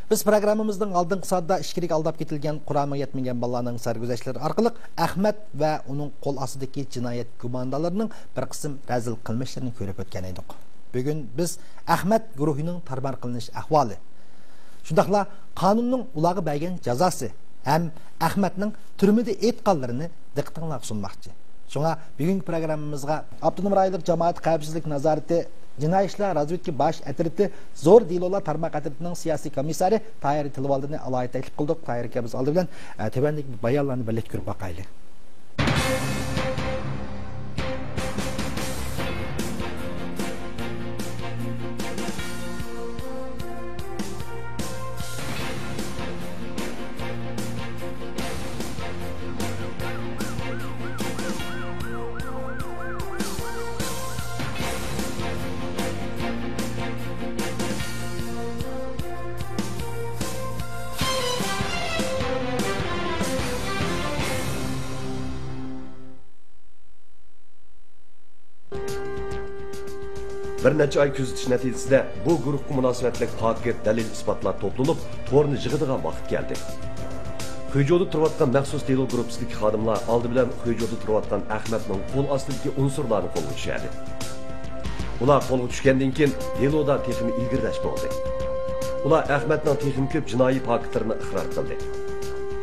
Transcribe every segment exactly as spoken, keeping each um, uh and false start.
بىز پروگراممىمىزنىڭ ئالدىنقى سائىتىدە ئىچكىرىگە ئالداپ كېتىلگەن قۇرامىغا يەتمىگەن بالىلارنىڭ سەرگۈزەشتلىرى ئارقىلىق ئەخمەت ۋە ئۇنىڭ قول ئاستىدىكى جىنايەت گۇماندارلىرىنىڭ بىر قىسىم رەزىل قىلمىشلىرىنى كۆرۈپ ئۆتكەن ئىدۇق. بۈگۈن بىز ئەخمەت گۇرۇھىنىڭ تارمار قىلىنىش ئەھۋالى، شۇنداقلا قانۇننىڭ ئۇلارغا بەرگەن جازاسى ھەم ئەخمەتنىڭ تۈرمىدە ئېيتقانلىرىنى دىققىتىڭلارغا سۇنماقچى. شۇڭا بۈگۈنكى پروگراممىمىزغا ئاپتونوم رايونلۇق جامائەت خەۋپسىزلىك نازارىتى جىنايى ئىشلار رازۋېدكا باش ئەترىتى زور دېلولار تارماق ئەترىتىنىڭ سىياسىي كومىسسارى تاھىر تىلىۋالدىنى ئالاھىدە تەكلىپ قىلدۇق. تاھىر ئاكا، بىز ئالدى بىلەن، ئە، تۆۋەندىكى بايانلارنى بىرلىكتە كۆرۈپ باقايلى. بىر نەچچە ئاي كۆزىتىش نەتىجىسىدە بۇ گۇرۇھقا مۇناسىۋەتلىك پاكىت، دەلىل-ئىسپاتلار توپلىنىپ، تورنى يىغىدىغان ۋاقىت كەلدى. خۇيجۇدە تۇرۇۋاتقان مەخسۇس دېلو گۇرۇپپىسىدىكى خادىملار ئالدى بىلەن خۇيجۇدا تۇرۇۋاتقان ئەخمەتنىڭ قول ئاستىدىكى ئۇنسۇرلارنى قولغا چۈشۈردى. ئۇلار قولغا چۈشكەندىن كېيىن، دېلودا تېخىمۇ ئىلگىرىلەش بولدى. ئۇلار ئەخمەتنىڭ تېخىمۇ كۆپ جىنايى پاكىتلىرىنى ئىقرار قىلدى.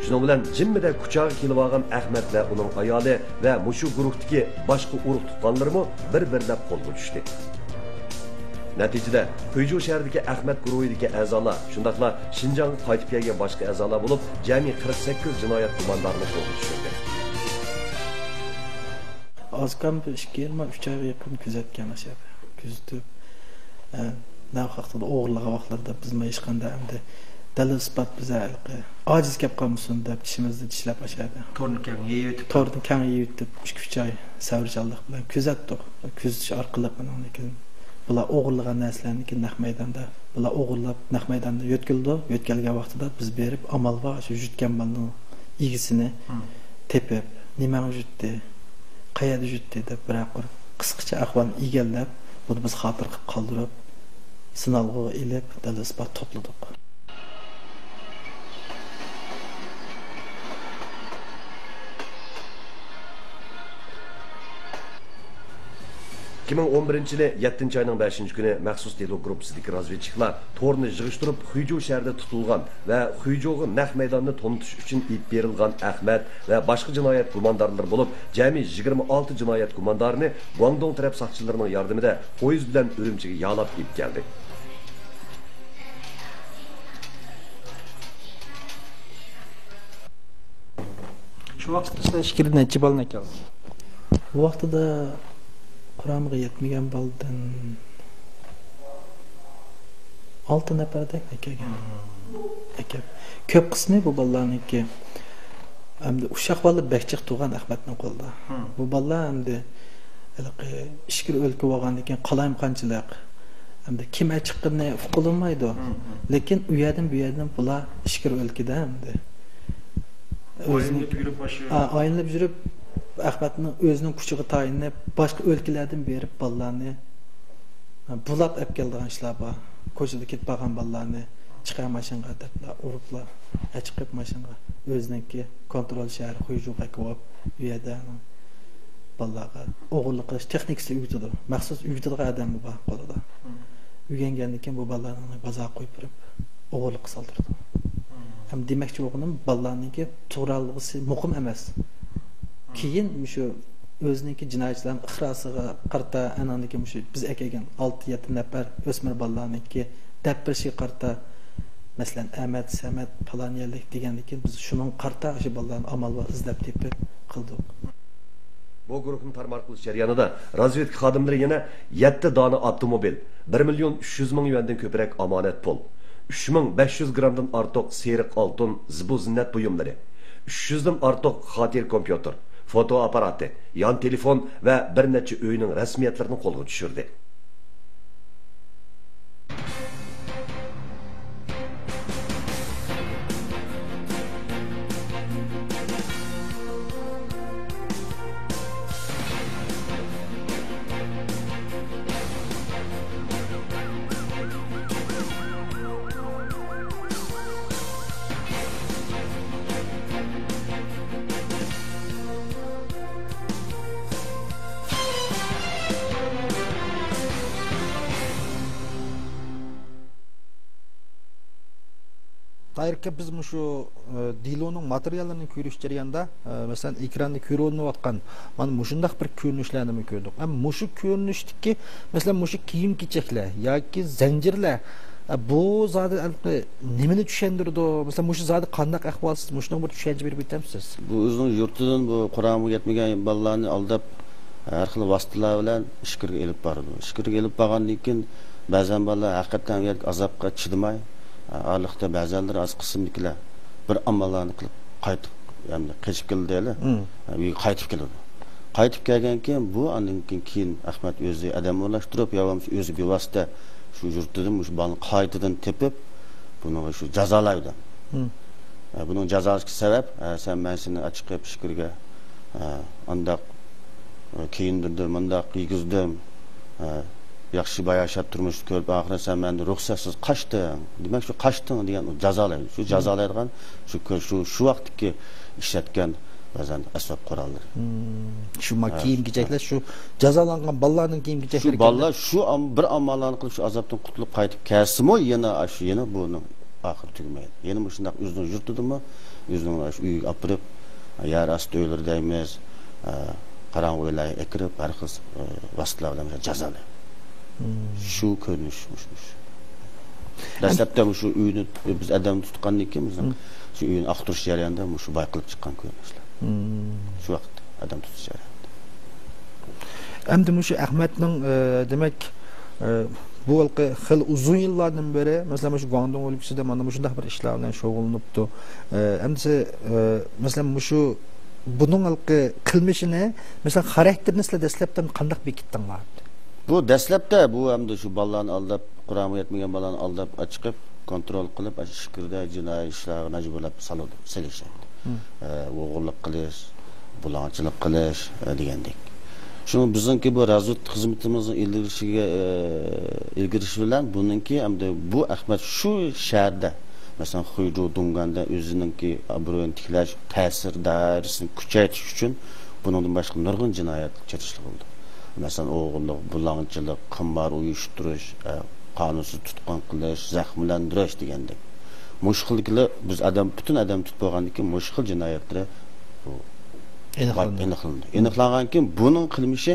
شۇنىڭ بىلەن جىممىدە كۇچاغا كېلىۋالغان ئەخمەت ۋە ئۇنىڭ ئايالى ۋە مۇشۇ گۇرۇھتىكى باشقا ئۇرۇق-تۇغقانلىرىمۇ بىر-بىرلەپ قولغا چۈشتى. نەتىجىدە، خۇيجۇ شەھىرىدىكى ئەخمەت گۇرۇھىدىكى ئەزالار، شۇنداقلا شىنجاڭغا قايتىپ كەلگەن باشقا ئەزالار بولۇپ، جەمئىي قىرىق سەككىز جىنايەت گۇماندارىنى قولغا چۈشۈردى. ئاز كام بىر ئىككى يىل ما ئۈچ ئايغا يېقىن كۆزەتكەن ئاشۇ يەردە. كۆزىتىپ، ئە، نەق ۋاقتىدا ئوغرىلىغان ۋاقىتلىرىدا بىزمۇ ھېچقانداق ئەمدى دەلىل-ئىسپات بىز ھېلىقى ئاجىز كەپ قالمىسۇن دەپ چىشىمىزنى چىشلەپ ئاشۇ يەردە. تورنى كەڭ يېيىۋېتىپ. تورنى كەڭ يېيىۋېتىپ، ئىككى-ئۈچ ئاي سەۋرچانلىق بىلەن كۆزەتتۇق. كۆزىتىش ئارقىلىق ئۇنىڭدىن كېيىن بۇلار ئوغرىلىغان نەرسىلەرنى كېيىن نەق مەيداندا، بۇلار ئوغرىلاپ نەق مەيداندا يۆتكىلىدۇ. يۆتكەلگەن ۋاقتىدا بىز بېرىپ ئامال بار شۇ يۆتكەن مالنىڭ ئىگىسىنى تېپىپ، نېمەڭ يۆتتى، قەيەردە يۆتتى دەپ بىرەر قۇر قىسقىچە ئەھۋالنى ئىگىلەپ، بۇنى بىز خاتىرە قىلىپ قالدۇرۇپ، سىنالغۇغا ئېلىپ، دەلىل-ئىسپات توپلىدۇق. ئىككى مىڭ ئون بىرىنچى يىلى يەتتىنچى ئاينىڭ بەشىنچى كۈنى مەخسۇس دېلو گۇرۇپپىسىدىكى رازۋېدچىكلار تورنى يىغىشتۇرۇپ، خۇيجۇ شەھىرىدە تۇتۇلغان ۋە خۇيجۇغا نەق مەيداننى تونۇتۇش ئۈچۈن ئېلىپ بېرىلغان ئەخمەت ۋە باشقا جىنايەت گۇماندارلىرى بولۇپ، جەمئىي يىگىرمە ئالتە جىنايەت گۇماندارىنى گۇاڭدۇڭ تەرەپ ساقچىلىرىنىڭ ياردىمىدە پويىز بىلەن ئۈرۈمچىگە يالاپ ئېلىپ كەلدى. شۇ ۋاقىتتا سىلەر ئىچكىرىدە نەچچە بالىنى ئەكەلدىڭ؟ بۇ ۋاقتىدا قۇرامىغا يەتمىگەن بالىدىن ئالتە نەپەردەك ئەكەلگەن. ئەكەل-، كۆپ قىسمى بۇ بالىلارنىڭكى ئەمدى ئۇششاق بالىلار بەك جىق تۇرغان ئەخمەتنىڭ قولىدا. بۇ بالىلار ئەمدى ھېلىقى ئىچكىرى ئۆلكە بولغاندىن كېيىن قالايمىقانچىلىق، ئەمدى كىم ئەچىققىنى ئۇقۇلمايدۇ. لېكىن ئۇ يەردىن بۇ يەردىن بۇلار ئىچكىرى ئۆلكىدە ئەمدى. ئايلىنىپ يۈرۈپ ئاشۇ. ئا، ئايلىنىپ يۈرۈپ، ئەخمەتنىڭ ئۆزىنىڭ كۈچىگە تايىنىپ، باشقا ئۆلكىلەردىن بېرىپ بالىلارنى بۇلاپ ئەپ كېلىدىغان ئىشلار بار. كوچىدا كېتىپ قالغان بالىلارنى چىقار ماشىنىغا دەپلا ئۇرۇپلا ئەچىقىپ ماشىنىغا ئۆزىنىڭكى كونترول شەھىرى خۇيجۇغا ئەكىۋاپ، ئۇ يەردە بالىلارغا ئوغرىلىق قىلىش تېخنىكىسىنى ئۆگىتىدۇ. مەخسۇس ئۆگىتىدىغان ئادەممۇ بار قولىدا. ئۆگەنگەندىن كېيىن بۇ بالىلارنى بازارغا قويۇپ بېرىپ، ئوغرىلىققا سالدۇرىدۇ. ھەم دېمەكچى بولغىنىم، بالىلارنىڭكى تۇغرانلىقى مۇقىم ئەمەس. كېيىن مۇشۇ ئۆزىنىڭكى جىنايەتچىلەرنىڭ ئىقراسىغا قارىتا، ئاناندىن كېيىن مۇشۇ بىز ئەكەلگەن ئالتە، يەتتە نەپەر ئۆسمۈر بالىلارنىڭكى دەپ بېرىشىگە قارىتا، مەسىلەن، ئەمەت، سەمەت، پالان يەرلىك دېگەندىن كېيىن، بىز شۇنىڭغا قارىتا شۇ بالىلارنى ئامال بار ئىزدەپ تېپىپ قىلدۇق. بۇ گۇرۇھنى تارمار قىلىش جەريانىدا رازۋېدكا خادىملىرى يەنە يەتتە دانە ئاپتوموبىل، بىر مىليون ئۈچ يۈز مىڭ يۈەندىن كۆپرەك ئامانەت پۇل، ئۈچ مىڭ بەش يۈز گرامدىن ئارتۇق سېرىق ئالتۇن، زىبۇ زىننەت بۇيۇملىرى، ئۈچ يۈزدىن ئارتۇق خاتىرە كومپيۇتېر، فوتو ئاپپاراتى، يان تېلېفون ۋە بىر نەچچە ئۆينىڭ رەسمىيەتلىرىنى قولغا چۈشۈردى. ئايرىقى بىز مۇشۇ، ئە، دېلونىڭ ماتېرىياللىرىنى كۆرۈش جەريانىدا، ئە، مەسىلەن، ئېكراندا كۆرۈنۈۋاتقان مانا مۇشۇنداق بىر كۆرۈنۈشلەرنىمۇ كۆردۇق. ھەم مۇشۇ كۆرۈنۈشتىكى، مەسىلەن، مۇشۇ كىيىم-كېچەكلەر ياكى زەنجىرلەر، ئە، بۇ زادى ھېلىقى نېمىنى چۈشەندۈرىدۇ؟ مەسىلەن، مۇشۇ زادى قانداق ئەھۋال؟ سىز مۇشۇنىڭغا بىر چۈشەنچە بېرىپ ئۆتەمسىز؟ بۇ ئۆزىنىڭ يۇرتىدىن بۇ قۇرامىغا يەتمىگەن بالىلارنى ئالداپ، ھەر خىل ۋاسىتىلەر بىلەن ئىچكىرىگە ئېلىپ بارىدۇ. ئىچكىرىگە ئېلىپ بارغاندىن كېيىن، بەزەن بالىلار ھەقىقەتەن ئۇ يەردىكى ئازابقا چىدىماي، ئارىلىقتا بەزەنلىرى ئاز قىسىمدىكىلەر بىر ئاماللارنى قىلىپ قايتىپ، يەنى قېچىپ كېلىدۇ دەيلى. مم. ئۆيگە قايتىپ كېلىدۇ. قايتىپ كەلگەندىن كېيىن بۇ ئاندىن كېيىن، كېيىن ئەخمەت ئۆزى ئادەم ئورۇنلاشتۇرۇپ، يا بولمىسا ئۆزى بىۋاسىتە شۇ يۇرتىدىن مۇشۇ بالىنى قايتىدىن تېپىپ، بۇنىڭغا شۇ جازالايدۇ. مم. ئە، بۇنىڭ جازاسىغا سەۋەب، ئە، سەن مەن سېنى ئاچىقىپ ئىچكىرىگە، ئە، ئانداق، ئە، كىيىندۈردۈم، مۇنداق يېگۈزدۈم، ئە، ياخشى باياشات تۇرمۇشنى كۆرۈپ، ئاخىرى سەن مەندىن رۇخسەتسىز قاچتىڭ. دېمەك، شۇ قاچتىڭ دېگەن ئۇ جازالايدۇ. شۇ جازالايدىغان شۇ كۆ-، شۇ، شۇ ۋاقىتتىكى ئىشلەتكەن بەزەن ئەسۋاب قوراللىرى. مم. شۇ ما-، ھە، كىيىم-كېچەكلەر، ھە. شۇ جازالانغان بالىلارنىڭ كىيىم-كېچەكلىرى شۇ بالىلار شۇ ئام-، بىر ئاماللارنى قىلىپ، شۇ ئازابتىن قۇتۇلۇپ قايتىپ كەلسىمۇ، يەنە ئاشۇ، يەنە بۇنىڭ ئاخىرى تۈگىمەيدۇ. يەنە مۇشۇنداق ئۆزىنىڭ يۇرتىدىمۇ، ئۆزىنىڭ ئاشۇ ئۆيىگە ئاپىرىپ، يەر ئاستى ئۆيلىرى دەيمىز، ئە، قاراڭغۇ ئۆيلەرگە ئەكىرىپ، ھەر خىل، ئە، ۋاسىتىلەر بىلەن جازالايدۇ. مم. شۇ كۆرۈنۈش، مۇشۇ، مۇشۇ. دەسلەپتە مۇشۇ ئۆينى بىز ئادەم تۇتقاندىن كېيىن، بىزنىڭ مم. شۇ ئۆينى ئاختۇرۇش جەريانىدا مۇشۇ بايقىلىپ چىققان كۆرۈنۈشلەر. مم. شۇ ۋاقىت ئادەم تۇتۇش جەريانىدا. ئەمدى مۇشۇ ئەخمەتنىڭ، ئە، دېمەك، ئە، بۇ ھېلىقى خېلى ئۇزۇن يىللاردىن بېرى، مەسىلەن، مۇشۇ گۇاڭدۇڭ ئۆلكىسىدە مانا مۇشۇنداق بىر ئىشلار بىلەن شۇغۇللىنىپتۇ. ئە، ئەمدى، ئە، مەسىلەن، مۇشۇ بۇنىڭ ھېلىقى قىلمىشىنى، مەسىلەن، خاراكتېرىنى سىلەر دەسلەپتە قانداق بېكىتتىڭلار؟ بۇ دەسلەپتە بۇ ئەمدى شۇ بالىلارنى ئالداپ، قۇرامىغا يەتمىگەن بالىلارنى ئالداپ ئاچىقىپ، كونترول قىلىپ، ئاشۇ ئىچكىرىدە جىنايى ئىشلارغا مەجبۇرلاپ سالىدۇ، سېلىشتى. مم. ئە، ئوغرىلىق قىلىش، بۇلاڭچىلىق قىلىش، ئە، دېگەندەك. شۇڭا بىزنىڭكى بۇ رازۋېدكا خىزمىتىمىزنىڭ ئىلگىرىلىشىگە، ئە، ئىلگىرىلىشى بىلەن بۇنىڭكى ئەمدى بۇ ئەخمەت شۇ شەھەردە، مەسىلەن، خۇيجۇ، دۇڭگەندە ئۆزىنىڭكى ئابرۇيىنى تىكلەش، تەسىر دائىرىسىنى كۈچەيتىش ئۈچۈن بۇنىڭدىن باشقا نۇرغۇن جىنايەت چېتىشلىق بولىدۇ. مەسىلەن، ئوغرىلىق، بۇلاڭچىلىق، قىمار ئۇيۇشتۇرۇش، ئە، قانۇنسىز تۇتقۇن قىلىش، زەخىملەندۈرۈش دېگەندەك. مۇشۇ خىلدىكىلەر بىز ئادەم، پۈتۈن ئادەم تۇتۇپ بولغاندىن كېيىن مۇشۇ خىل جىنايەتلىرى بۇ ئېنىقلىنىدۇ. ئېنىقلىنىدۇ. ئېنىقلانغان كېيىن بۇنىڭ قىلمىشى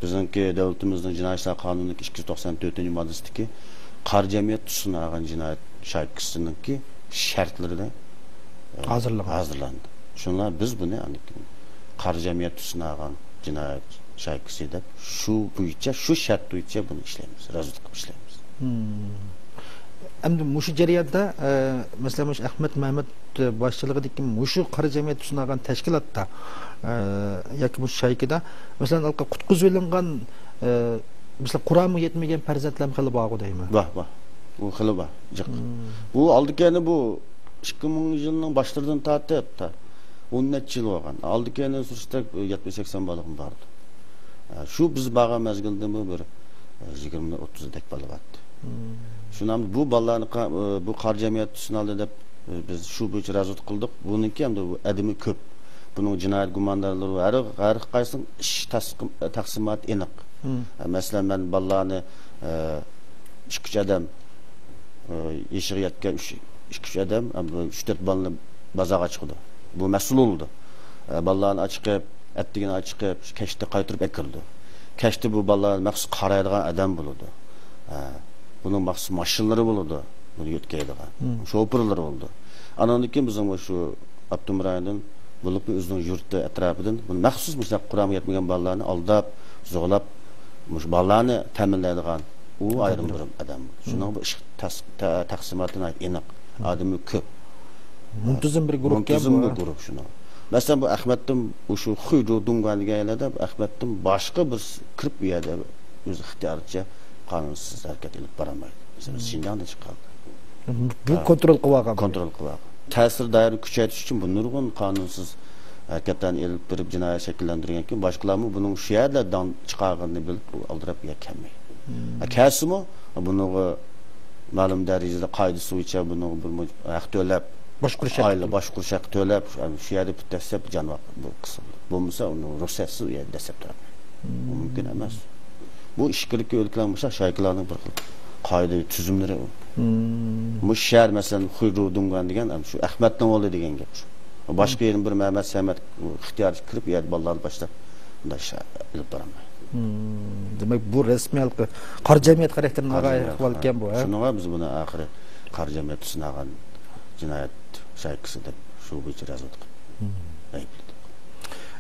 بىزنىڭكى دۆلىتىمىزنىڭ جىنايى ئىشلار قانۇنىنىڭ ئىككى يۈز توقسان تۆتىنچى ماددىسىدىكى قارا جەمئىيەت تۈسىنى ئالغان جىنايەت شايكىسىنىڭكى شەرتلىرىنى، ئە، ھازىرلىغان. ھازىرلاندى. شۇڭا بىز بۇنى ئاندىن كېيىن قارا جەمئىيەت تۈسىنى ئالغان جىنايەت شايكىسى دەپ شۇ بويىچە، شۇ شەرت بويىچە بۇنى ئىشلەيمىز، رازۋېدكا قىلىپ ئىشلەيمىز. مم. ئەمدى مۇشۇ جەرياندا، ئە، مەسىلەن، مۇشۇ ئەخمەت مەمەت باشچىلىقىدىكى مۇشۇ قارا جەمئىيەت تۈسىنى ئالغان تەشكىلاتتا، ئە، ياكى مۇشۇ شايكىدا، مەسىلەن، ھېلىقى قۇتقۇزۇۋېلىنغان، ئە، مەسىلەن، قۇرامىغا يەتمىگەن پەرزەنتلەرمۇ خېلى بارغۇ دەيمەن. بار، بار. ئۇ خېلى بار، جىق. مم. بۇ ئالدى كەينى بۇ ئىككى مىڭىنچى يىلنىڭ باشلىرىدىن تارتىپ، تا ئون نەچچە يىل بولغان. ئالدى كەينىنى سۈرۈشتەك يەتمىش سەكسەن بالىغىمۇ باردى. ئە، شۇ بىز بارغان مەزگىلدىمۇ بىر، ئە، يىگىرمە ئوتتۇزدەك بالا باردى. مم. شۇنىڭ بۇ بالىلارنى قا-، ئە، بۇ قارا جەمئىيەت تۈسىنى ئالدى دەپ، ئە، بىز شۇ بويىچە رازۋېدكا قىلدۇق. بۇنىڭكى ئەمدى بۇ ئادىمى كۆپ. بۇنىڭ جىنايەت گۇماندارلىرى ھەر، ھەر قايسىنىڭ ئىش تەسقىم-، تەقسىماتى ئېنىق. مم. ئە، مەسىلەن، مەن بالىلارنى، ئە، ئىككى ئۈچ ئادەم، ئە، يېشىغا يەتكەن ئۈچ، ئىككى ئۈچ ئادەم، ئە، بۇ ئۈچ تۆت بالىنى بازارغا چىقىدۇ. بۇ مەسئۇل بولىدۇ. ئە، بالىلارنى ئاچىقىپ، ئەتىگىنى ئاچىقىپ، كەچتە قايتۇرۇپ ئەكىرىدۇ. كەچتە بۇ بالىلارنى مەخسۇس قارايدىغان ئادەم بولىدۇ. ئە، بۇنىڭ مەخسۇس ماشىنىلىرى بولىدۇ، بۇنى يۆتكەيدىغان. مم. شوپۇرلىرى بولىدۇ. ئانىڭدىن كېيىن بىزنىڭ مۇشۇ ئاپتونوم رايوندىن، بولۇپمۇ ئۆزىنىڭ يۇرتى ئەتراپىدىن بۇ مەخسۇس مۇشۇنداق قۇرامىغا يەتمىگەن بالىلارنى ئالداپ، زورلاپ، مۇشۇ بالىلارنى تەمىنلەيدىغان ئۇ ئايرىم بىر ئادەم. شۇنىڭ بۇ ئىش تەس-، تە-، تەقسىماتى ناھايىتى ئېنىق. ئادىمى كۆپ. مۇنتىزىم بىر گۇرۇپپا. مۇنتىزىم بىر گۇرۇپپا شۇنىڭ. مەسىلەن، بۇ ئەخمەتتىن ئۇ شۇ خۇيجۇ دۇڭگۇەن دېگەن يەرلەردە ئەخمەتتىن باشقا بىرسى كىرىپ، ئۇ يەردە ئۆزى ئىختىيارىچە قانۇنسىز ھەرىكەت ئېلىپ بارالمايدۇ. مەسىلەن، شىنجاڭدىن چىققان. بۇ ھە. كونترول قىلىۋالغان. كونترول قىلىۋالغان. تەسىر دائىرىنى كۈچەيتىش ئۈچۈن بۇ نۇرغۇن قانۇنسىز ھەرىكەتلەرنى ئېلىپ بېرىپ، جىنايەت شەكىللەندۈرگەنكىن، باشقىلارمۇ بۇنىڭ شۇ يەردە داڭ چىقارغىنىنى بىلىپ، ئالدىراپ بۇ يەرگە كەلمەيدۇ. مم. ھە، كەلسىمۇ، بۇنىڭغا مەلۇم دەرىجىدە قائىدىسى بويىچە بۇنىڭغا بىر مۇ-، ھەق تۆلەپ، باشقۇرۇش ھەققى ئايلى تۆلەپ. باشقۇرۇش ھەققى تۆلەپ، شۇ، شۇ يەردە بىر دەسسەپ جان ۋاقىت بۇ قىسىلدى. بولمىسا ئۇنى رۇخسەتسىز ئۇ يەردە دەسسەپ تۇرۇپ. مم. بۇ مۇمكىن ئەمەس. بۇ ئىچكىرىكى ئۆلكىلەر مۇشۇ شايكىلارنىڭ بىر خىل قائىدە تۈزۈملىرى. مۇشۇ شەھەر، مەسىلەن، خۇيجۇ دۇڭگۇەن دېگەن، شۇ ئەخمەتنىڭ ئوغلى دېگەن گەپ شۇ. باشقا يەردىن بىر مەمەت سەمەت ئىختىيارچى كىرىپ، ئۇ يەردە بالىلارنى باشلاپ، بۇنداق ئىش ئېلىپ بارالمايدۇ. دېمەك، بۇ رەسمىي ھېلىقى قارا جەمئىيەت خاراكتېرىنى ئالغان ئەھۋال ئىكەن بۇ، ھە؟ شۇنىڭغا بىز بۇنى ئاخىرى قارا جەمئىيەت تۈسىنى ئالغان جىنايەت شايكىسى دەپ شۇ بويىچە رەزىللىق ئەيىبلىدۇق.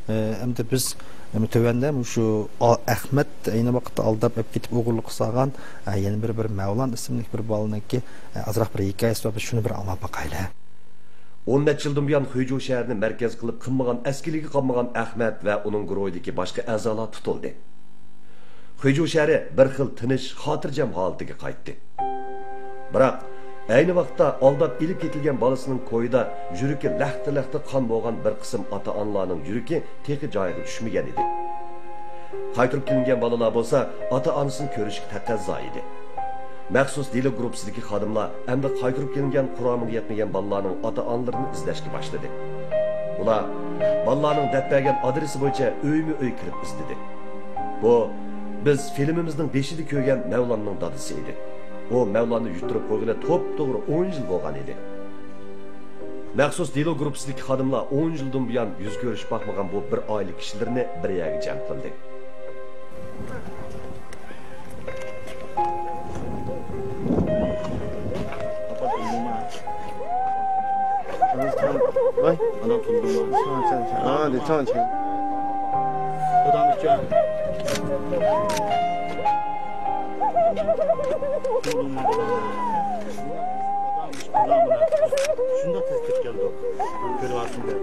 ئە، ئەمدى بىز، ئەمدى تۆۋەندە مۇشۇ ئا-، ئەخمەت ئەينى ۋاقىتتا ئالداپ ئەپ كېتىپ ئوغرىلىق قىلساغان، ئە، يەنە بىر، بىر مەۋلان ئىسىملىك بىر بالىنىڭكى، ئە، ئازراق بىر ھېكايىسى بار، بىز شۇنى بىر ئاڭلاپ باقايلى. ئون نەچچە يىلدىن بۇيان خۇيجۇ شەھىرىنى مەركەز قىلىپ قىلمىغان ئەسكىلىكى قالمىغان ئەخمەت ۋە ئۇنىڭ گۇرۇھىدىكى باشقا ئەزالار تۇتۇلدى. خۇيجۇ شەھىرى بىر خىل تىنچ، خاتىرجەم ھالىتىگە قايتتى. بىراق، ئەينى ۋاقىتتا ئالداپ ئېلىپ كېتىلگەن بالىسىنىڭ كويىدا يۈرىكى لەختە-لەختە قان بولغان بىر قىسىم ئاتا-ئانىلارنىڭ يۈرىكى تېخى جايىغا چۈشمىگەن ئىدى. قايتۇرۇپ كېلىنگەن بالىلار بولسا ئاتا-ئانىسىنى كۆرۈشكە تەقەززا ئىدى. مەخسۇس دېلو گۇرۇپپىسىدىكى خادىملار ئەمدى قايتۇرۇپ كېلىنگەن قۇرامىغا يەتمىگەن بالىلارنىڭ ئاتا-ئانىلىرىنى ئىزدەشكە باشلىدى. ئۇلار بالىلارنىڭ دەپ بەرگەن ئادرېسى بويىچە ئۆيمۇ ئۆي كىرىپ ئىزدىدى. بۇ بىز فىلىمىمىزنىڭ بېشىدا كۆرگەن مەۋلاننىڭ دادىسى ئىدى. ئۇ مەۋلاننى يۇتتۇرۇپ قويغىلى توپتوغرا ئون يىل بولغان ئىدى. مەخسۇس دېلو گۇرۇپپىسىدىكى خادىملار ئون يىلدىن بۇيان يۈز كۆرۈشۈپ باقمىغان بۇ بىر ئائىلە كىشىلىرىنى بىر يەرگە جەم قىلدى. ۋاي. ئانام تۇردۇڭمۇ؟ ھە، دە، چاڭ، چاڭ. خۇدام ئۈچۈن. تۇردۇڭمۇ؟ شۇنداق تېز كېتىپ كەلدۇق. كۆرۈۋاتسىڭلار.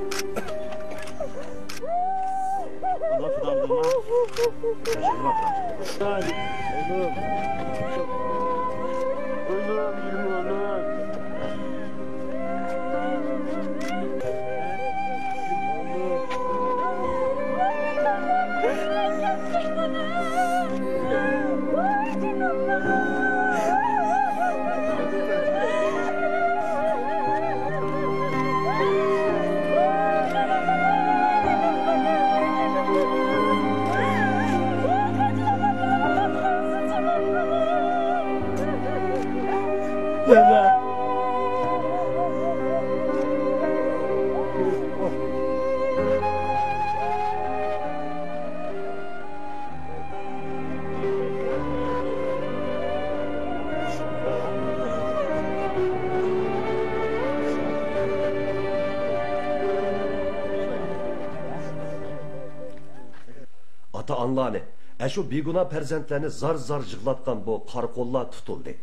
ئاتا-ئانىلارنى، ئەشۇ بىگۇناھ پەرزەنتلەرنى زار-زار يىغلاتقان بۇ قارا قوللار تۇتۇلدى.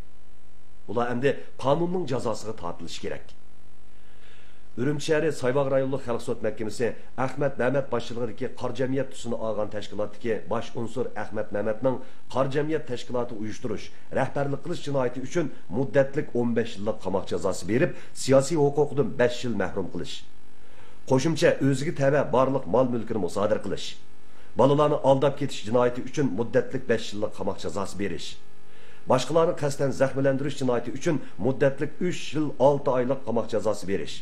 ئۇلار ئەمدى قانۇننىڭ جازاسىغا تارتىلىشى كېرەك. ئۈرۈمچى شەھىرى سايباغ رايونلۇق خەلق سوت مەھكىمىسى ئەخمەت مەمەت باشچىلىقىدىكى قارا جەمئىيەت تۈسىنى ئالغان تەشكىلاتتىكى باش ئۇنسۇر ئەخمەت مەمەتنىڭ قارا جەمئىيەت تەشكىلاتى ئۇيۇشتۇرۇش، رەھبەرلىك قىلىش جىنايىتى ئۈچۈن مۇددەتلىك ئون بەش يىللىق قاماق جازاسى بېرىپ، سىياسىي ھوقۇقىدىن بەش يىل مەھرۇم قىلىش. قوشۇمچە ئۆزىگە تەۋە بارلىق مال-مۈلكىنى مۇسادىرە قىلىش. بالىلارنى ئالداپ كېتىش جىنايىتى ئۈچۈن مۇددەتلىك بەش يىللىق قاماق جازاسى بېرىش. باشقىلارنى قەستەن زەخىملەندۈرۈش جىنايىتى ئۈچۈن مۇددەتلىك ئۈچ يىل ئالتە ئايلىق قاماق جازاسى بېرىش.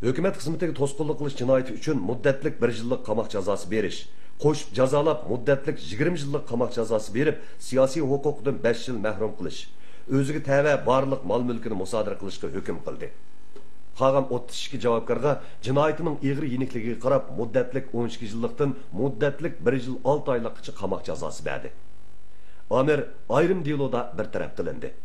ھۆكۈمەت خىزمىتىگە توسقۇنلۇق قىلىش جىنايىتى ئۈچۈن مۇددەتلىك بىر يىللىق قاماق جازاسى بېرىش. قوشۇپ جازالاپ، مۇددەتلىك يىگىرمە يىللىق قاماق جازاسى بېرىپ، سىياسىي ھوقۇقىدىن بەش يىل مەھرۇم قىلىش. ئۆزىگە تەۋە بارلىق مال-مۈلكىنى مۇسادىرە قىلىشقا ھۆكۈم قىلدى. قالغان ئوتتۇز ئىككى جاۋابكارغا جىنايىتىنىڭ ئېغىر يېنىكلىكىگە قاراپ، مۇددەتلىك ئون ئىككى يىللىقتىن مۇددەتلىك بىر يىل ئالتە ئايلىققىچە قاماق جازاسى بەردى. ئامىر ئايرىم دېلودا بىر تەرەپ قىلىندى.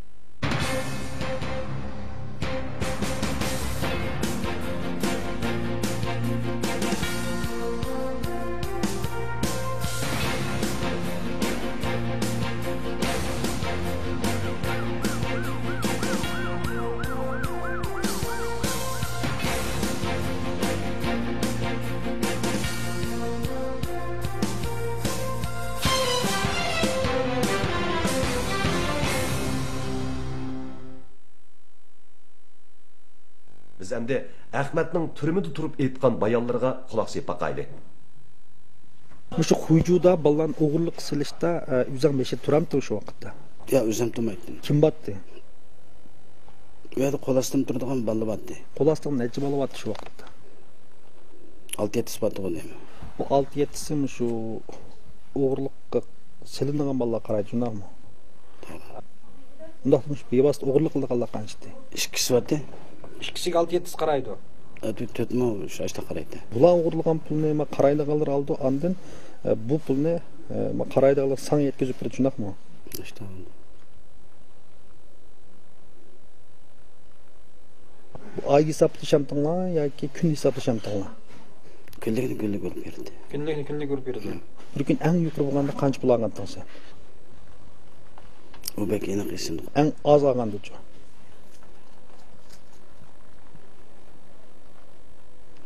بىز ئەمدى ئەخمەتنىڭ تۈرمىدە تۇرۇپ ئېيتقان بايانلىرىغا قۇلاق سېلىپ باقايلى. مۇشۇ خۇيجۇدا بالىلارنى ئوغرىلىققا سېلىشتا، ئە، ئۆزۈڭ بېشىدا تۇرامتىڭ شۇ ۋاقىتتا؟ ياق، ئۆزۈم تۇرمايتتىم. كىم بارتتى؟ ئۇ يەردە قول ئاستىمدا تۇرىدىغان بالىلار بارتتى. قول ئاستىڭدا نەچچە بالا بارتتى شۇ ۋاقىتتا؟ ئالتە يەتتىسى بارتتىغۇ دەيمەن. بۇ ئالتە يەتتىسى مۇشۇ ئوغرىلىققا سېلىنىدىغان بالىلارغا قارايدۇ، شۇنداقمۇ؟ توغرا. ئۇنداقتا مۇشۇ بىۋاسىتە ئوغرىلىق قىلىدىغانلار قانچىدى؟ ئىككىسى بارتى. ئىككىسىگە ئالتە يەتتىسى قارايدۇ. ئە، تۆ-، تۆت مو شۇ ئاشتا قارايتتى. بۇلار ئوغرىلىغان پۇلنى ما قارايدىغانلار ئالىدۇ، ئاندىن، ئە، بۇ پۇلنى، ئە، ما قارايدىغانلار ساڭا يەتكۈزۈپ بېرىدۇ، شۇنداقمۇ؟ ئاشتا. بۇ ئاي ھېسابلىشامتى ياكى كۈن ھېسابلىشامتى؟ كۈنلۈكنى كۈنلۈك ئۇرۇپ بېرىدۇ. كۈنلۈكنى كۈنلۈك ئۇرۇپ بېرىدۇ. بىر كۈن ئەڭ يۇقىرى بولغاندا قانچە پۇل ئالغانتىڭ سەن؟ ئۇ بەك ئېنىق ئېسىمدە. ئەڭ ئاز ئالغاندىچۇ؟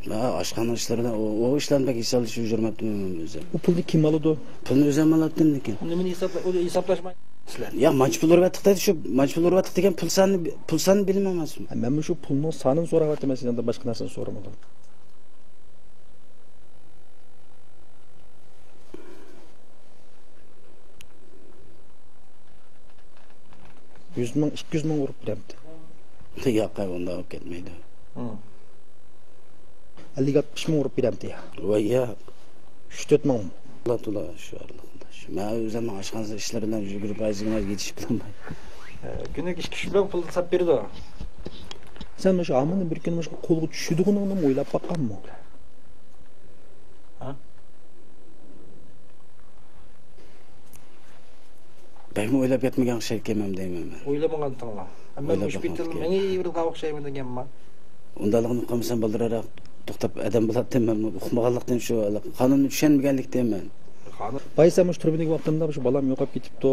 مەن ئاشخانا ئىشلىرىدا ئۇ، ئۇ ئىشلارنى بەك ھېسابلىشىپ يۈرمەپتىمەن مەن ئۆزۈم. ئۇ پۇلنى كىم ئالىدۇ؟ پۇلنى ئۆزۈم ئالاتتىم لېكىن. نېمىنى ھېسابلا-، ئۇنى ھېسابلاشمايسىلەر؟ ياق، مانچە پۇل ئۇرۇۋەتتۇق دەيدۇ، شۇ مانچە پۇل ئۇرۇۋەتتۇق دېگەن پۇل سانىنى، پۇل سانىنى بىلمەيمەن. مەن مۇشۇ پۇلنىڭ سانىنى سوراۋاتىمەن سېنىڭدىن، باشقا نەرسىنى سورىمىدىم. يۈز مىڭ، ئىككى يۈز مىڭ ئۇرۇپ بېرەمتى؟ ياق، ئۇنداق ئۇرۇپ كەتمەيدۇ. ھە. ئەللىك، ئاتمىش مىڭ ئۇرۇپ بېرەمتى؟ ۋاي ياق. ئۈچ، تۆت مىڭ. تولا، تولا شۇ ئارىلىقتا. شۇ، مەن ئۆزۈمنىڭ ئاشخانا ئىشلىرى بىلەن يۈگۈرۈپ، ھازىرغىچە يېتىشىپ بولالماي. ھە، كۈنىگە ئىككى، ئۈچ مىڭ پۇل تاپىپ بېرىدۇ. سەن مۇشۇ ئامىننى بىر كۈنى مۇشۇ قولغا چۈشىدىغىنىڭنىمۇ ئويلاپ باققانمۇ؟ ھە؟ بەكمۇ ئويلاپ يەتمىگەن ئوخشايدىكەنمەن دەيمەن مەن. ئويلىمىغانتىڭلار. مەن مۇشۇ پېتىل مېڭىۋېرىدىغان ئوخشايمەن دېگەنمەن. ئۇنداقلىقىنى قىلمىسام بالدۇرراق توختاپ ئادەم بولاتتىم مەن. ئۇقمىغانلىقتىن شۇ، قانۇننى چۈشەنمىگەنلىكتىن مەن. بايسام مۇشۇ تۈرمىدىكى ۋاقتىمدا مۇشۇ بالام يوقاپ كېتىپتۇ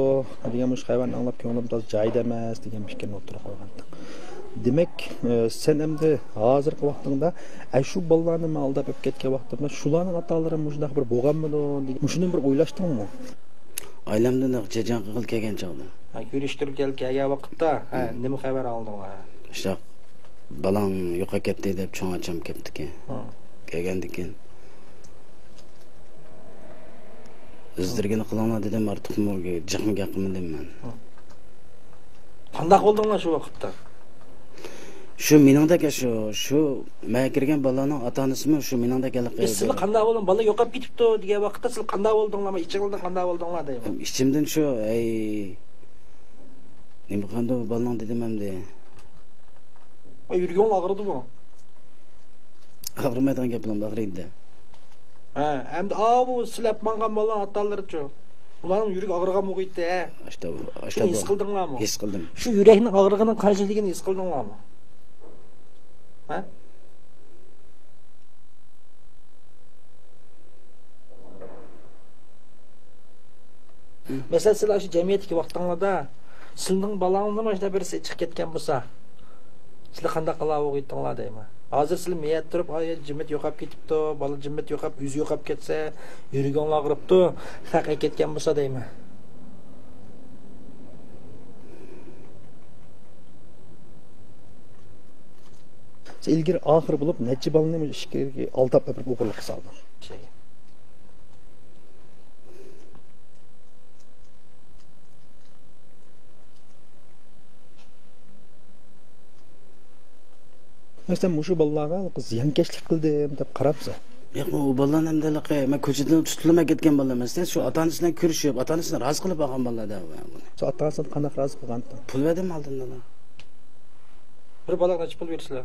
دېگەن مۇشۇ خەۋەرنى ئاڭلاپ كۆڭلۈم تازا جايىدا ئەمەس دېگەن پىكىرنى ئوتتۇرىغا قويغانتىڭ. دېمەك، ئە، سەن ئەمدى ھازىرقى ۋاقتىڭدا ئەشۇ بالىلارنى مەن ئالداپ ئېلىپ كەتكەن ۋاقتىمدا شۇلارنىڭ ئاتا-ئانىلىرى مۇشۇنداق بىر بولغانمىدۇ دېگەن، مۇشۇنى بىر ئويلاشتىڭمۇ؟ ئائىلەمدىن جەجەڭ قىلغىلى كەلگەن چاغدا. ھە، كۆرۈشتۈرگىلى كەلگەن ۋاقىتتا، ھە، نېمە خەۋەر ئالدىڭلار؟ شۇنداق، بالاڭ يوقاپ كەتتى دەپ چوڭ ئاچام كەپتىكەن. ھە. كەلگەندىكىن، ئىزدىرگىنى قىلىڭلار دېدىم، ئارتۇقمۇ جىقمۇ گەپ قىلمىدىم مەن. ھە. قانداق بولدۇڭلار شۇ ۋاقىتتا؟ شۇ مېنىڭدەك، شۇ، شۇ مەن كىرگەن بالىلارنىڭ ئاتا-ئانىسىمۇ شۇ مېنىڭدەك ھېلىقى. ئە، سىلەر قانداق بولدۇڭ؟ بالا يوقاپ كېتىپتۇ دېگەن ۋاقىتتا سىلەر قانداق بولدۇڭلار؟ ئىچىڭلاردا قانداق بولدۇڭلار دەيمەن. ئىچىمدىن شۇ، ئەي، نېمە قىلغاندۇ بۇ بالىنىڭ دېدىم ئەمدى. ئاي، يۈرىكىڭ ئاغرىدىمۇ؟ ئاغرىمايدىغان گەپ بىلەن ئاغرىيدۇ. ھە، ئەمدى ئاۋۇ سىلەپ ماڭغان بالىنىڭ ئاتا-ئانىلىرىچۇ؟ ئۇلارنىڭ يۈرىكى ئاغرىغان بولغىيتتى، ھە؟ ئاشتا، ئاشتا شۇنى ھېس قىلدىڭلارمۇ؟ ھېس قىلدىم. شۇ يۈرەكنىڭ ئاغرىغىنىنىڭ قانچىلىكىنى ھېس قىلدىڭلارمۇ؟ ھە؟ مەسىلەن، سىلەر شۇ جەمئىيەتتىكى ۋاقتىڭلاردا سىلىنىڭ بالاڭلارنىڭ مۇشۇنداق بىرسى چىقىپ كەتكەن بولسا، سىلەر قانداق قىلار بولغىيتتىڭلار دەيمەن. ھازىر سىلەر مەيەت تۇرۇپ، ئاي، جىممىت يوقاپ كېتىپتۇ، بالا جىممىت يوقاپ، ئۆزى يوقاپ كەتسە، يۈرىكىڭلار ئاغرىپتۇ، خەق ئەكەتكەن بولسا دەيمەن. سەن ئىلگىرى ئاخىر بولۇپ نەچچە بالىنى ئىچكىرىگە ئالداپ ئەپىرىپ ئوغرىلىققا سالدىڭ؟ مەسىلەن، مۇشۇ بالىلارغا زىيانكەشلىك قىلدىم دەپ قارامسەن؟ ياق، ئۇ بالىلارنى ئەمدى ھېلىقى مەن كوچىدىن تۇتۇلۇپ كەتكەن بالىلار ئەمەستە، شۇ ئاتا-ئانىسى بىلەن كۆرۈشۈپ، ئاتا-ئانىسىنى رازى قىلىپ ئالغان بالىلار دەۋاتىمەن. شۇ ئاتا-ئانىسىنى قانداق رازى قىلغانتىڭ؟ پۇل بەردىم ئالدىن. بىر بالاغا نەچچە پۇل بېرىسىلەر؟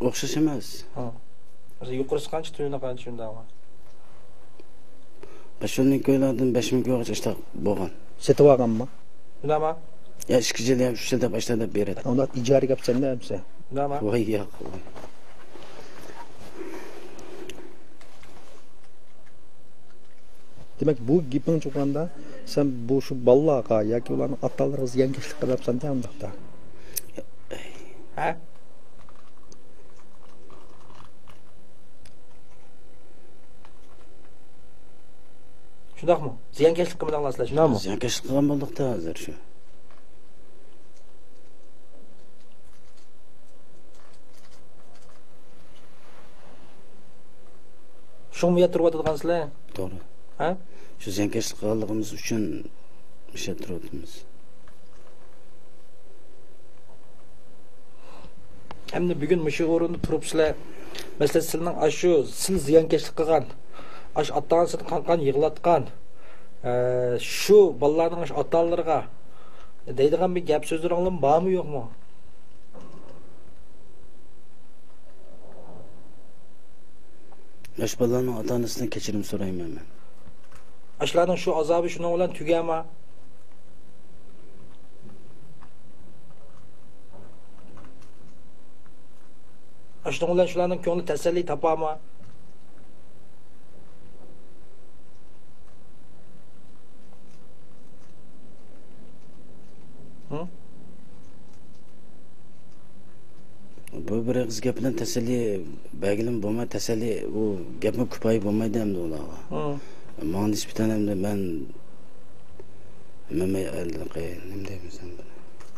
ئوخشاش ئەمەس. ھە. مەسىلەن، يۇقىرىسى قانچە، تۆۋىنى قانچە شۇنداقمۇ؟ بەش مىڭ كويلاردىن بەش مىڭ كويغىچە ئاشتاق بولغان. سېتىۋالغانمۇ؟ شۇنداقمۇ؟ يا ئىككى يىل، يا ئۈچ يىل دەپ ئاشتاق دەپ بېرىدۇ. ئۇنداق ئىجارە گەپسەندە ئەمسە؟ شۇنداقمۇ؟ ۋاي ياق. دېمەك، بۇ گېپىڭ چىققاندا، سەن بۇ شۇ بالىلارغا ياكى ئۇلارنىڭ ئاتا-ئانىلىرىغا زىيانكەشلىك قىلىۋاتىسەن-دە ئۇنداقتا. ھە؟ شۇنداقمۇ؟ زىيانكەشلىك قىلمىدىڭلار سىلەر، شۇنداقمۇ؟ زىيانكەشلىك قىلغان بولدۇق-تە ھازىر شۇ. شۇڭا بۇ يەردە تۇرۇۋاتىدىغانسىلەر؟ توغرا. ھە؟ شۇ زىيانكەشلىك قىلغانلىقىمىز ئۈچۈن مۇشۇ يەردە تۇرۇۋاتىمىز. ئەمدى بۈگۈن مۇشۇ ئورۇندا تۇرۇپسىلەر. مەسىلەن، سىلىنىڭ ئاشۇ سىل زىيانكەشلىك قىلغان ئاشۇ ئاتا-ئانىسىنى قان-قان يىغلاتقان، ئە، شۇ بالىلارنىڭ ئاشۇ ئاتا-ئانىلىرىغا دەيدىغان بىر گەپ سۆزلىرىڭلارمۇ بارمۇ، يوقمۇ؟ ئاشۇ بالىلارنىڭ ئاتا-ئانىسىدىن كەچۈرۈم سورايمەن مەن. ئاشۇلارنىڭ شۇ ئازابى شۇنىڭ بىلەن تۈگەرما؟ ئاشۇنىڭ بىلەن شۇلارنىڭ كۆڭلى تەسەللى تاپارما؟ ھە؟ بۇ بىر ئېغىز گەپ بىلەن تەسەللى بەرگىلىمۇ بولماي، تەسەللى، ئۇ گەپمۇ كۇپايە بولمايدۇ ئەمدى ئۇلارغا. ھە. ماڭا نىسبەتەن ئەمدى مەن، مەن، مەن، نېمە دەيمىز ئەمدى؟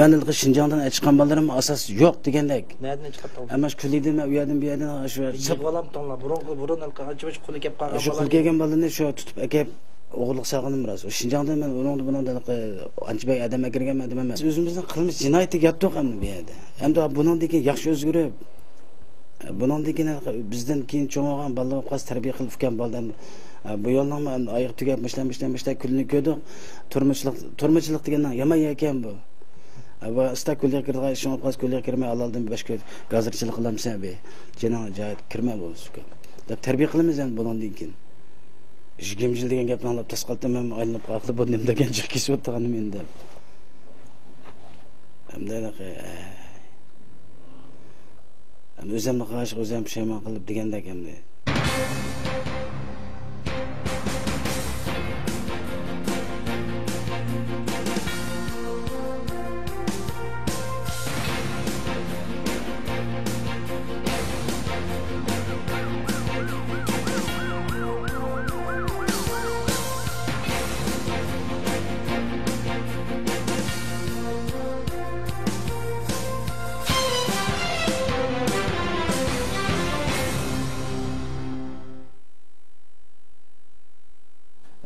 مەن ھېلىقى شىنجاڭدىن ئەچىققان بالىلىرىم ئاساس يوق دېگەندەك. نەدىن ئەچىقىپتۇ؟ ئەمما شۇ كۈلىدىن مەن ئۇ يەردىن بۇ يەردىن شۇ يىغىۋالامتىڭلار. بۇرۇنقى، بۇرۇن ھېلىقى ئانچە مۇنچە قولى كەپ قالغان شۇ قول بالىلار. كەلگەن بالىنى شۇ تۇتۇپ ئەكەپ ئوغرىلىق سالغىنىم راست. ئۇ شىنجاڭدىن مەن ئۇنىڭدا بۇنىڭدا ھېلىقى ئانچە بەك ئادەم ئەكىرگەن ئادەم ئەمەس. ئۆزىمىزنىڭ قىلمىش جىنايىتىگە ياتتۇق ئەمدى بۇ يەردە. ئەمدى بۇنىڭدىن كېيىن ياخشى ئۆزگىرىپ، بۇنىڭدىن كېيىن بىزدىن كېيىن چوڭ بولغان بالىلار بولۇپ قالسا تەربىيە قىلىپ ئۆتكەن بالىلار. بۇ يولنىڭمۇ ئەمدى ئايىغى تۈگەپ مۇشۇنداق، مۇشۇنداق، مۇشۇنداق كۈنىنى كۆردۇق. تۇرمۇشلۇق، تۇرمۇشلۇق دېگەننىڭ يامان يەركەن بۇ. ۋە ئۇستا كۆلگە كىرىدىغان ئىشىڭ بولۇپ قالسا كۆلگە كىرمەي، ھالالدىن بەش كۈن گازىرچىلىق قىلامسەن بى؟ جېنىڭ جايىدا كىرمە بولسۇن. دەپ تەربىيە قىلىمىز ئەمدى بۇنىڭدىن كېيىن. شۇ گىمجىل دېگەن گەپنى ئاڭلاپ تاس قالدىم، مەن ئايلىنىپ قاپلا بۇ نېمە دېگەن جىق كېسىۋاتىدىغاننى مەن دەپ. ئەمدى ھېلىقى، ئەي. ئەمدى ئۆزۈمنى قارشى ئۆزۈم پۇشايمان قىلىپ دېگەندەك ئەمدى.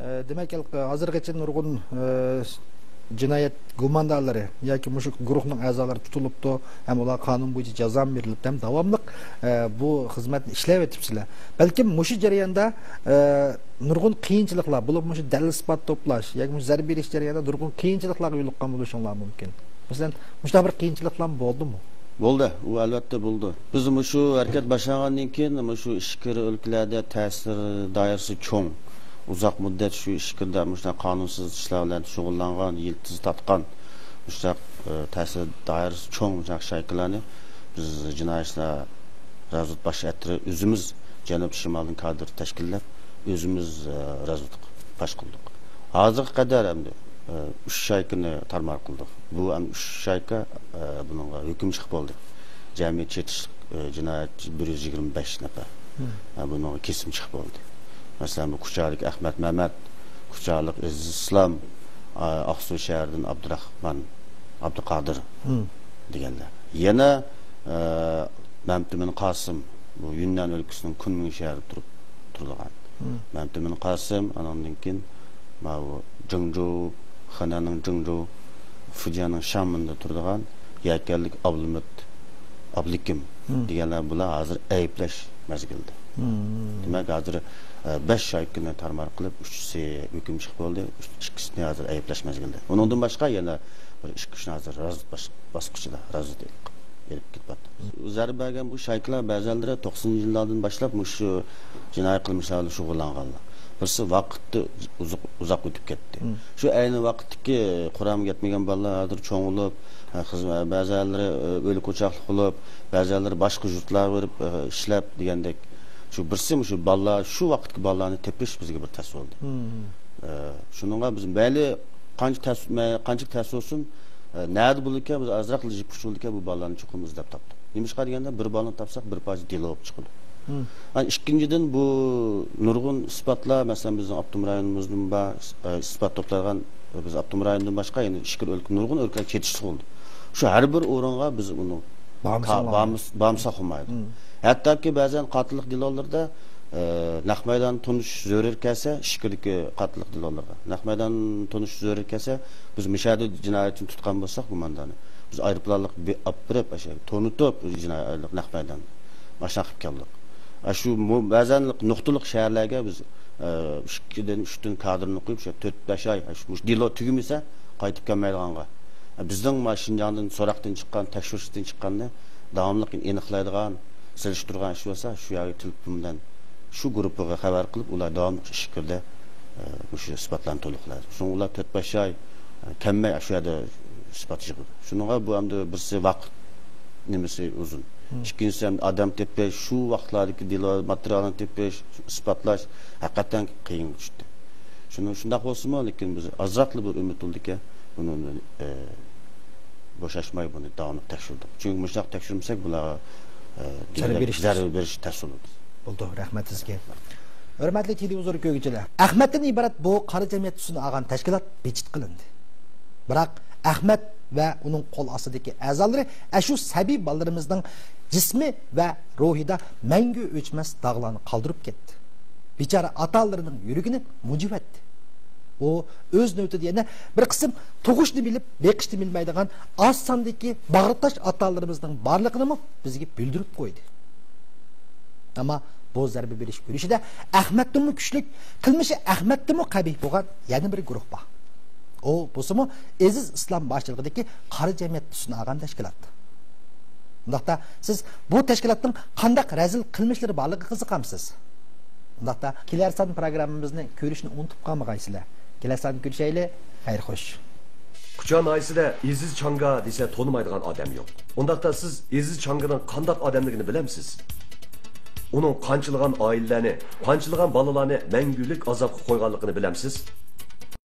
ئە، دېمەك، ھازىرغىچە نۇرغۇن، ئە، جىنايەت گۇماندارلىرى ياكى مۇشۇ گۇرۇھنىڭ ئەزالىرى تۇتۇلۇپتۇ ھەم ئۇلارغا قانۇن بويىچە جازا بېرىلىپتۇ ھەم داۋاملىق، ئە، بۇ خىزمەتنى ئىشلەۋېتىپسىلەر. بەلكىم مۇشۇ جەرياندا، ئە، نۇرغۇن قىيىنچىلىقلار، بولۇپمۇ مۇشۇ دەلىل-ئىسپات توپلاش ياكى مۇشۇ زەربە بېرىش جەريانىدا نۇرغۇن قىيىنچىلىقلارغا يولۇققان بولۇشۇڭلار مۇمكىن. مەسىلەن، مۇشۇنداق بىر قىيىنچىلىقلارمۇ بولدىمۇ؟ بولدى، ئۇ ئەلۋەتتە بولدى. بىز مۇشۇ ھەرىكەت باشلانغاندىن كېيىن مۇشۇ ئىچكىرى ئۆلكىلەردە تەسىر دائىرىسى چوڭ، ئۇزاق مۇددەت شۇ ئىچكىرىدە مۇشۇنداق قانۇنسىز ئىشلار بىلەن شۇغۇللانغان، يىلتىز تارتقان مۇشۇنداق، ئە، تەسىر دائىرىسى چوڭ مۇشۇنداق شايكىلارنى بىز جىنايى ئىشلار رازۋېد باش ئەترىتى ئۆزىمىز جەنۇب شىمالدىن كادىر تەشكىللەپ، ئۆزىمىز، ئە، رازۋېدكا پاش قىلدۇق. ھازىرغا قەدەر ئەمدى، ئە، ئۈچ شايكىنى تارمار قىلدۇق. بۇ ئەمدى ئۈچ شايكا، ئە، بۇنىڭغا ھۆكۈم چىقىپ بولدى. جەمئىي چېتىشلىق، ئە، جىنايەتچى بىر يۈز يىگىرمە بەش نەپەر. مم. ئە، بۇنىڭغا كېسىم چىقىپ بولدى. مەسىلەن، بۇ كۇچالىق ئەخمەت مەمەت، كۇچالىق ئەزىز ئىسلام، ئە، ئاقسۇ شەھىرىدىن ئابدۇراخمان، ئابدۇقادىر مم. دېگەنلەر. يەنە، ئە، مەمتىمىن قاسىم، بۇ يۈننەن ئۆلكىسىنىڭ كۇنمىڭ شەھىرىدە تۇرۇپ تۇرىدىغان. مم. مەمتىمىن قاسىم، ئانىڭدىن كېيىن ماۋۇ جېڭجۇ، خېنەننىڭ جېڭجۇ، فۇجيەننىڭ شاڭمېندا تۇرىدىغان يەكەنلىك ئابلىمىت ئابلىكىم مم. دېگەنلەر بۇلار ھازىر ئەيىبلەش مەزگىلىدە. مم. دېمەك، ھازىر، ئە، بەش شايكىنى تارمار قىلىپ، ئۈچىسى ھۆكۈم چىقىپ بولدى، ئۈچ-، ئىككىسىنى ھازىر ئەيىبلەش مەزگىلىدە. ئۇنىڭدىن باشقا يەنە بىر ئىككى ئۈچنى ھازىر رازۋېد باس-، باسقۇچىدا، رازۋېد ئېلىپ، ئېلىپ كېتىپ ئاتىمىز. زەربە بەرگەن بۇ شايكىلار بەزەنلىرى توقسىنىنچى يىللاردىن باشلاپ مۇشۇ جىنايى قىلمىشلار بىلەن شۇغۇللانغانلار. بىرسى ۋاقىتتا ئۇزاق، ئۇزاق ئۆتۈپ كەتتى. مم. شۇ ئەينى ۋاقىتتىكى قۇرامىغا يەتمىگەن بالىلار ھازىر چوڭ بولۇپ، ھە، خىز-، بەزەنلىرى، ئۆيلۈك ئوچاقلىق بولۇپ، بەزەنلىرى باشقا يۇرتلارغا بېرىپ، ئىشلەپ دېگەندەك. شۇ بىرسى مۇشۇ بالىلار، شۇ ۋاقىتتىكى بالىلارنى تېپىش بىزگە بىر تەس بولدى. مم. ئە، شۇنىڭغا بىز مەيلى قانچە تەس، مەي-، قانچە تەس بولسۇن، ئە، نەدە بولىدىكەن، بىز ئازراقلا يىپ ئۇچى بولىدىكەن، بۇ بالىلارنى چوقۇم ئىزدەپ تاپتۇق. نېمىشقا دېگەندە، بىر بالىنى تاپساق، بىر پارچە دېلو بولۇپ چىقىدۇ. مم. ئەنە ئىككىنچىدىن، بۇ نۇرغۇن ئىسپاتلار، مەسىلەن، بىزنىڭ ئاپتونوم رايونىمىزدىن بار، ئە، ئىسپات توپلىغان، بىز ئاپتونوم رايوندىن باشقا يەنە ئىچكىرى ئۆلكە، نۇرغۇن ئۆلكىلەر چېتىشلىق بولدى. شۇ ھەر بىر ئورۇنغا بىز ئۇنى بارمىساق تا-، بولمايدۇ. بارمىس-، بارمىساق بولمايدۇ. مم. ھەتتاكى بەزەن قاتىللىق دېلولىرىدا، ئە، نەق مەيدان تونۇش زۆرۈر كەلسە، ئىچكىرىدىكى قاتىللىق دېلولىرىغا نەق مەيدان تونۇش زۆرۈر كەلسە، بىز مۇشۇ يەردە جىنايەتچىنى تۇتقان بولساق، گۇماندارنى، بىز ئايروپىلانلىق بى-، ئاپىرىپ، ئاشۇ تونۇتۇپ، جىنايەت نەق مەيدان ئاشۇنداق قىلىپ كەلدۇق. ئە، شۇ مۇ-، بەزەن نۇقتىلىق شەھەرلەرگە بىز ئىككىدىن، ئۈچتىن كادىرنى قويۇپ، شۇ تۆت، بەش ئاي، شۇ، مۇشۇ دېلو تۈگىمىسە، قايتىپ كەلمەيدىغانغا. بىزنىڭ مانا شىنجاڭدىن سوراقتىن چىققان، تەكشۈرۈشتىن چىققاننى داۋاملىق ئېنىقلايدىغان، سېلىشتۇرغان ئىش بولسا، شۇ يەرگە تېلېفون بىلەن شۇ گۇرۇپپىغا خەۋەر قىلىپ، ئۇلار داۋاملىق ئىش كىردى، مۇشۇ ئىسپاتلارنى تولۇقلايدۇ. شۇڭا ئۇلار تۆت، بەش ئاي كەلمەي شۇ يەردە ئىسپات يىغىدۇ. شۇنىڭغا بۇ ئەمدى بىرسى ۋاقىت نېمىسى ئۇزۇن. مم. ئىككىنچىسى ئەمدى ئادەم تېپىش، شۇ ۋاقىتلاردىكى دېلو ماتېرىيالىنى تېپىش، ئىسپاتلاش ھەقىقەتەن قىيىنغا چۈشتى. شۇنىڭ، شۇنداق بولسىمۇ، لېكىن بىز ئازراقلا بىر ئۈمىد بولدىكى، بۇنى، ئە، بوشاشماي بۇنى داۋاملىق تەكشۈردۇق. چۈنكى مۇشۇنداق تەكشۈرمىسەك، بۇلارغا، ئە، زەربە بېرىش زەربە بېرىش تەس بولىدۇ. بولدى، رەھمەت سىزگە. ھۆرمەتلىك تېلېۋىزور كۆرگۈچىلەر، ئەخمەتتىن ئىبارەت بۇ قارا جەمئىيەت تۈسىنى ئالغان تەشكىلات بىجىت قىلىندى. بىراق، ئەخمەت ۋە ئۇنىڭ قول ئاستىدىكى ئەزالىرى ئەشۇ سەبىي بالىلىرىمىزنىڭ جىسمى ۋە روھىدا مەڭگۈ ئۆچمەس داغلارنى قالدۇرۇپ كەتتى. بىچارە ئاتا-ئانىلىرىنىڭ يۈرىكىنى مۇجۇۋەتتى. ئۇ ئۆز نۆۋىتىدە يەنە بىر قىسىم تۇغۇشنى بىلىپ، بېقىشنى بىلمەيدىغان ئاز ساندىكى باغرى تاش ئاتا-ئانىلىرىمىزنىڭ بارلىقىنىمۇ بىزگە بىلدۈرۈپ قويدى. ئەمما بۇ زەربە بېرىش كۈرىشىدە ئەخمەتتىنمۇ كۈچلۈك، قىلمىشى ئەخمەتتىنمۇ قەبىھ بولغان يەنە بىر گۇرۇھ بار. ئۇ بولسىمۇ ئېزىز ئىسلام باشچىلىقىدىكى قارا جەمئىيەت تۈسىنى ئالغان تەشكىلات. ئۇنداقتا سىز بۇ تەشكىلاتنىڭ قانداق رەزىل قىلمىشلىرى بارلىقىغا قىزىقامسىز؟ ئۇنداقتا كېلەر سان پروگراممىمىزنى كۆرۈشنى ئۇنتۇپ قالمىغايسىلەر. كېلەر ساندا كۆرۈشەيلى. خەير خوش. كۇچا ناھىيەسىدە ئېزىز چاڭگا دېسە تونۇمايدىغان ئادەم يوق. ئۇنداقتا سىز ئېزىز چاڭگىنىڭ قانداق ئادەملىكىنى بىلەمسىز؟ ئۇنىڭ قانچىلىغان ئائىلىلەرنى، قانچىلىغان بالىلارنى مەڭگۈلۈك ئازابقا قويغانلىقىنى بىلەمسىز؟